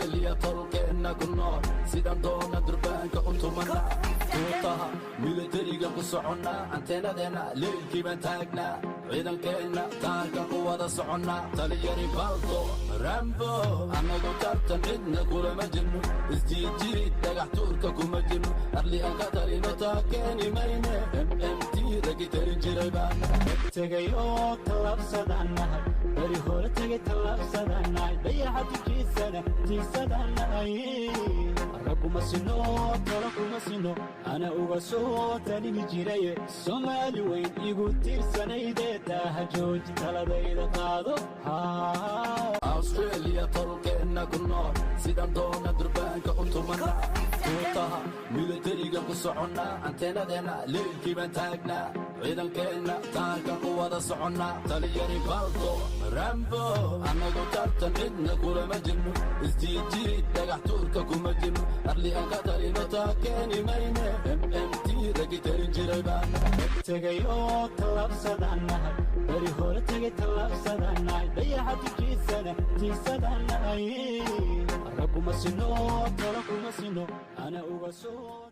Australia tolkeenna ku nool, sidaan doona durbaanka u tumana, tuutaha militariga ku soconnaa, anteenadeenna leylkii baan taagnaa, ciidankeenna taarka ku wada soconnaa, taliyari Balto Rambo. Annagu tartan cidna kulama jirno, isjiidjiid dhagax tuurka kuma jirno, arli aan ka talino taa keeni mayne, MMT ragi tarin jiray baana. Tegayoo tallaabsadanahay, beri hore tegay tallaabsadanahay, dayaxa dushiisana tiigsadanahay. Ragguma sino, talo kuma sino, ana uga soo talini jiraye, Soomaali weyn igu tiirsanayde, taaha jooji, taladayda qaado. Australia tolkeenna ku nool, sidaan doona durbaanka u tumana, tuutaha militariga ku soconnaa, anteenadeenna leylkii baan taagnaa, ciidankeenna taarka ku wada soconnaa, taliyari Balto Rambo. Annagu tartan cidna kulama jirno, isjiidjiid dhagax tuurka kuma jirno, arli aan ka talino taa keeni mayne, MMT ragi tarin jiray baana. Tegayoo tallaabsadanahay, beri hore tegay tallaabsadanahay, dayaxa dushiisana tiigsadanahay. Ragguma sino, talo kuma sino, ana uga soo.